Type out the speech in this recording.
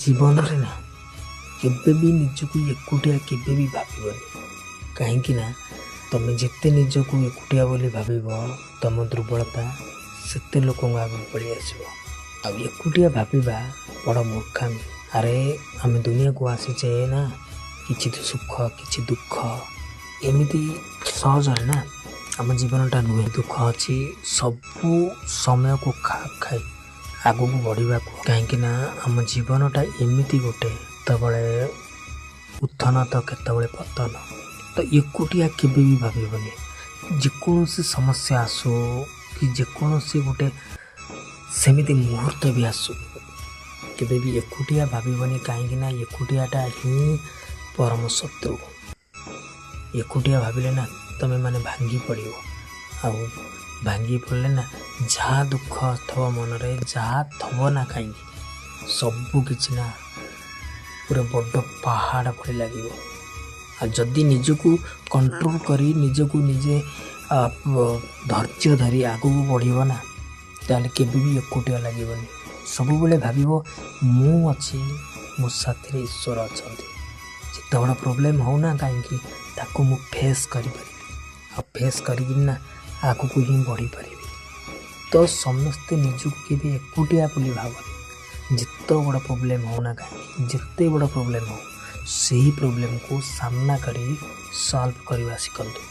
ଜୀବନରେ ନା କେବେ ବି ନିଜକୁ ଏକୁଟିଆ କେବେ ବି ଭାବିବନି। କାହିଁକି ନା ତୁମେ ଯେତେ ନିଜକୁ ଏକୁଟିଆ ବୋଲି ଭାବିବ, ତୁମ ଦୁର୍ବଳତା ସେତେ ଲୋକଙ୍କ ଆଗକୁ ପଳେଇ ଆସିବ। ଆଉ ଏକୁଟିଆ ଭାବିବା ବଡ଼ ମୂର୍ଖାମି। ଆରେ ଆମେ ଦୁନିଆକୁ ଆସିଛେ ନା କିଛି ସୁଖ କିଛି ଦୁଃଖ, ଏମିତି ସହଜରେ ନା ଆମ ଜୀବନଟା ନୁହେଁ। ଦୁଃଖ ଅଛି, ସବୁ ସମୟକୁ ଖାପ ଖାଇ ଆଗକୁ ବଢ଼ିବାକୁ। କାହିଁକି ନା ଆମ ଜୀବନଟା ଏମିତି ଗୋଟେ, କେତେବେଳେ ଉତ୍ଥାନ ତ କେତେବେଳେ ପତନ। ତ ଏକୁଟିଆ କେବେ ବି ଭାବିବନି। ଯେକୌଣସି ସମସ୍ୟା ଆସୁ କି ଯେକୌଣସି ଗୋଟେ ସେମିତି ମୁହୂର୍ତ୍ତ ବି ଆସୁ, କେବେ ବି ଏକୁଟିଆ ଭାବିବନି। କାହିଁକି ନା ଏକୁଟିଆଟା ହିଁ ପରମ ଶତ୍ରୁ। ଏକୁଟିଆ ଭାବିଲେ ନା ତୁମେ ମାନେ ଭାଙ୍ଗି ପଡ଼ିବ। ଆଉ ଭାଙ୍ଗି ପଡ଼ିଲେ ନା ଯାହା ଦୁଃଖ ଥବ ମନରେ, ଯାହା ଥବ ନା କାହିଁକି, ସବୁ କିଛି ନା ପୁରା ବଡ଼ ପାହାଡ଼ ଭଳି ଲାଗିବ। ଆଉ ଯଦି ନିଜକୁ କଣ୍ଟ୍ରୋଲ କରି ନିଜକୁ ନିଜେ ଧୈର୍ଯ୍ୟ ଧରି ଆଗକୁ ବଢ଼ିବ ନା, ତାହେଲେ କେବେ ବି ଏକୁଟିଆ ଲାଗିବନି। ସବୁବେଳେ ଭାବିବ ମୁଁ ଅଛି, ମୋ ସାଥିରେ ଈଶ୍ୱର ଅଛନ୍ତି। ଯେତେ ବଡ଼ ପ୍ରୋବ୍ଲେମ୍ ହେଉନା କାହିଁକି, ତାକୁ ମୁଁ ଫେସ୍ କରିପାରିବି। ଆଉ ଫେସ୍ କରିକିନା ନା ଆଗକୁ ହିଁ ବଢ଼ିପାରିବି। ତ ସମସ୍ତେ ନିଜକୁ କେବେ ଏକୁଟିଆ ବୋଲି ଭାବନି। ଯେତେ ବଡ଼ ପ୍ରୋବ୍ଲେମ୍ ହେଉନା କାହିଁକି, ଯେତେ ବଡ଼ ପ୍ରୋବ୍ଲେମ୍ ହେଉ, ସେହି ପ୍ରୋବ୍ଲେମ୍କୁ ସାମ୍ନା କରି ସଲ୍ଭ କରିବା ଶିଖନ୍ତୁ।